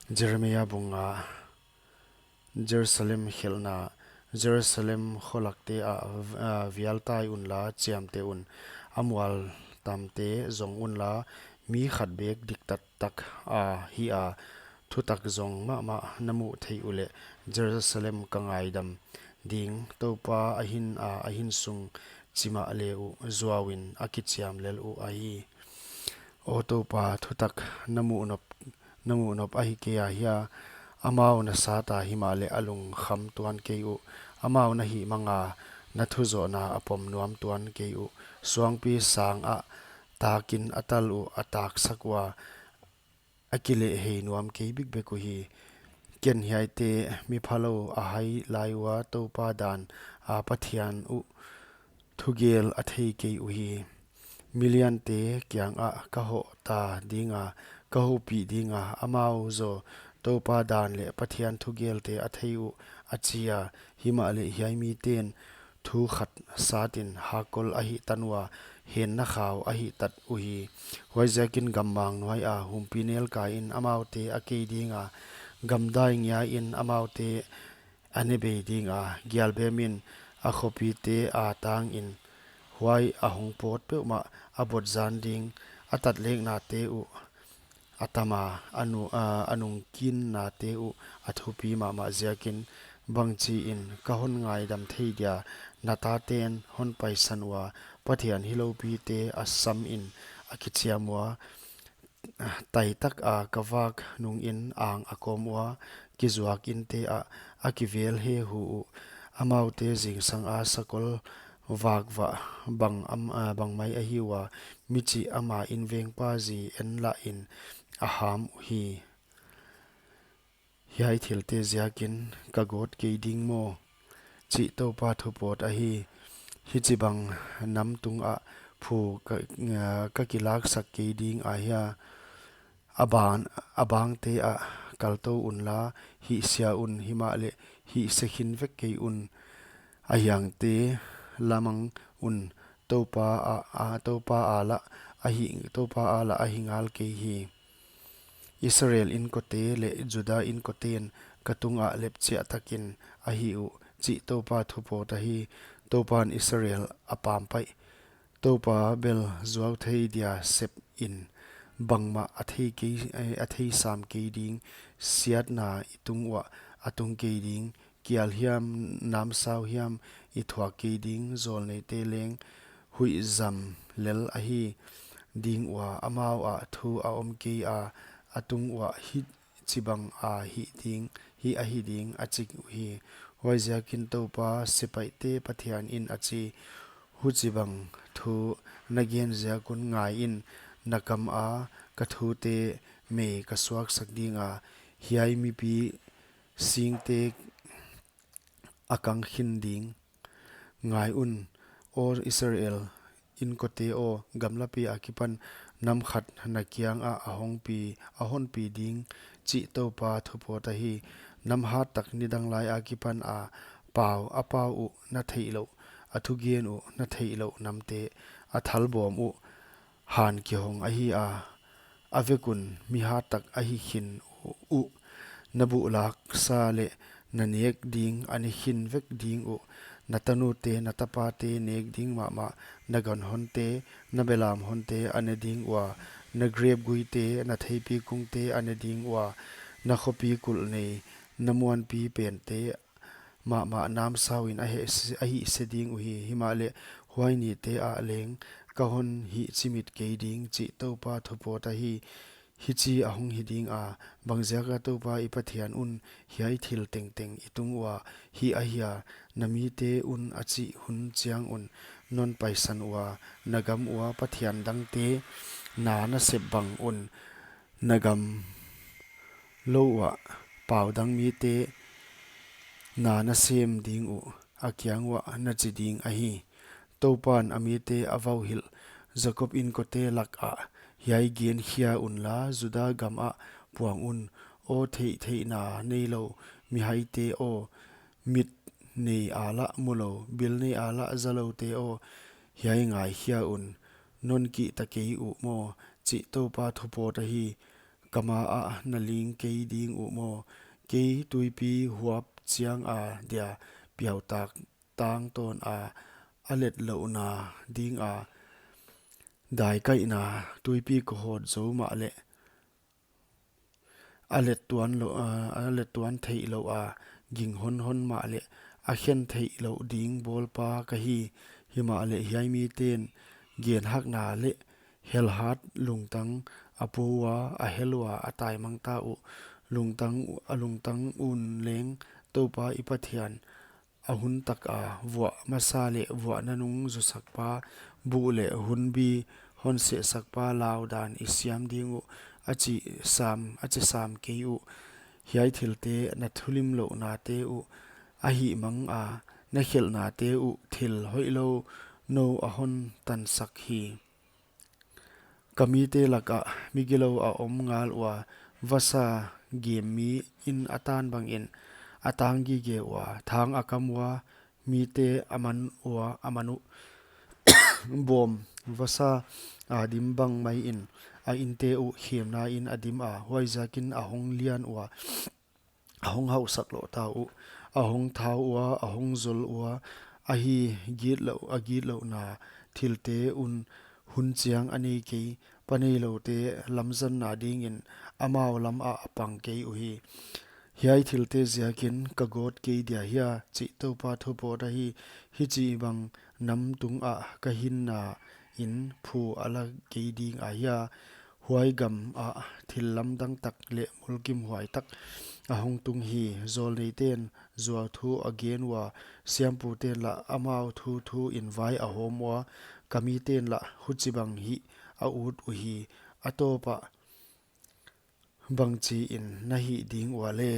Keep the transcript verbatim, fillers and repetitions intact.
Jeremiah bung nga. Jerusalem khelhna. Jerusalem kholakte ah, ah, vialtai unla, chiamteh un. A mualtamte zong unla, mi khat bek diktat tak a hih a, thutak zong mahmah na muh theih uleh, Jerusalem ka ngaidam ding. Toupa a hin a, a hin sung chimah le uh zuau in a kichiam lel uh ahi. Aw Toupa, thutak na muh nop, na muh nop ahi kei a hia? Amau na sat a, himahleh a lungkham tuan kei uh. Amau na hihmang a, na thu zohna a pom nuam tuan kei uh. Suangpi sang ah takin a tal uh a taksak ua, a kilehhei nuam kei bikbek uhi. Ken hiaite mi phalou a hai lai ua, Toupa dan a Pathian uh thugel a thei kei uhi. Miliante kiangah ka hoh ta dinga, ka houpih dinga, amau zaw Toupa dan leh Pathian thugelte a thei uh, a chi a. Himahleh hiai miten thu khat satin hakol a hihtan ua, henna khau a hihtat uhi. Huaiziakin gammang nuai a humpinelkai in amaute a kei dinga, gamdai ngiai in amaute a ne bei dinga, gialbem in a khopite a tang in, huai a hong pawt peuhmah a bot zan ding. A tatleknate uh a tam a, a nu-, a, a nungkinnate uh a thupi mahmah ziakin, bangchiin ka hon ngaidam thei dia? Na taten hon paisan ua, Pathian hiloupite a sam in a kichiam ua, tai tak a ka vak nungin ang a kawm ua, kizuak inte ah a kivel hehu uh. Amaute zingsang a sakol vak vah bang am-, a, bang mai ahi ua, michih ama invengpa zi en lah in a ham uhi. Hiai thilte ziakin ka gawt kei ding maw, chih Toupa thupawt ahi. Hichibang nam tungah phu ka, a, ka kilaksak kei ding a hia? A bang, a bangte ah kaltou unla, hihsia un, himahleh hihse khin vek kei un. A hiangte lamang un, Toupa a, a, Toupa a lah a hi, Toupa a lah a hi ngal kei hi. Israel inkote leh Juda inkoten ka tungah lepchiah takin a hih uh, chih Toupa thupawt ahi. Toupan Israel a pampaih. Toupa bel zuau thei dia sep in, bangmah a thei kei, eh, a thei sam kei ding. Siatna i tung uah a tung kei ding. Kial hiam, namsau hiam i thuak kei ding. Zawlneite leng huih zam lel ahi ding ua, amau ah thu a om kei a, a tung uah hichibang a hih ding, hih ahi ding, a chi uhi. Huaiziakin Toupa sepaihte Pathian in a chi, huchibang thu na gen ziak un ngai in, na kam a ka thute mei ka suaksak dinga, hiai mipi singte a kang khin ding. Ngai un, aw Israel inkote aw, gamlapi akipan nam khat na kiangah a hongpi, a honpi ding, chih Toupa thupawt ahi. Nam hat tak nidang lai akipan a pau, a pau uh na theihlouh, a thugen uh na theihlouh namte, a thalbawm uh han kihong ahi a, a vek un mi hat tak a hi khin uh. Na buhlaksa leh na nek ding a ne khin vek ding uh. Na tanute, na tapate nek ding mahmah, na ganhonte, na belamhonte a ne ding ua, na grep guite, na theipi kungte a ne ding ua, na khopi kulh nei, na muanpi pente mahmah namsau in a heh se, a hih se ding uhi. Himahleh huai nite ah leng ka hon hih chimit kei ding, chih Toupa thupawt ahi. Hichi a hong hi ding a, bangziak a Toupa i Pathian un hiai thil tengteng i tung ua hih ahia? Na mite un a chih hun chiang un non paisan ua, na gam ua pathian dangte na na sep bang un, na gam lou uah pau dang mite na na sem ding uh, a kiang uah na chi ding ahi. Toupan a mite a vauhilh, Jakob inkote lakah hiai gen khia unla, Juda gam ah puang un. Aw theihtheihna neilou mihaite aw, mit nei a lah mulou, bil nei a lah zaloute aw, hiai ngaikhia un. Non kihta kei uh maw, chih Toupa thupawt ahi. ka ma ah na ling kei ding uh maw? Kei tuipi huap chiang a dia piautak tang tawn a, a let louhna ding a, daikaihna tuipi ka hawt zou mahleh, a let tuan lo, a, a let tuan theih louh a, ging honhon mahleh, a khen theih louh ding bawlpa ka hi. Himahleh hiai miten genhakna leh helhat lungtang a pua ua, a hel ua, a taimang ta uh. Lungtang, a lungtang un leng Toupa i Pathian, a hun tak a vuah masa leh vuah nanung zusakpa, buh leh hunbi hon sehsakpa lau dan i siam ding uh, a chi sam, a chi sam kei uh. Hiai thilte, na thulimlouhnate uh, a hihmang a, na khelhnate uh thil hoihlou nou a hon tansak hi. Ka mite lak ah migilou a om ngal ua, vasa gem mi in a tan bangin a tang gige ua, thang a kam ua, mite a man ua, a man uh. Bawm vasa a dim bang mai in a inte uh khemna in a dim a, huaiziakin a hong lian ua, a hong hauhsak loh ta uh, a hong thau ua, a hong zol ua, ahi, gitlouh, a gitlouhna thilte un hun chiang a nei kei, pa neiloute lamzanna dingin amau lam ah a pang kei uhi. Hiai thilte ziakin ka gawt kei dia hia, chih Toupa thu pawt ahi. Hichibang nam tung ah ka hinna in phu a la kei ding ahia, huai gam ah thil lamdang tak leh mulkimhuai tak a hong tung hi. Zawlneiten zuauthu a gen ua, siamputen lah amau thuthu in vai a hawm ua, ka miten lah huchibang hih a ut uhi. A tawp ah bangchiin na hih ding ua le?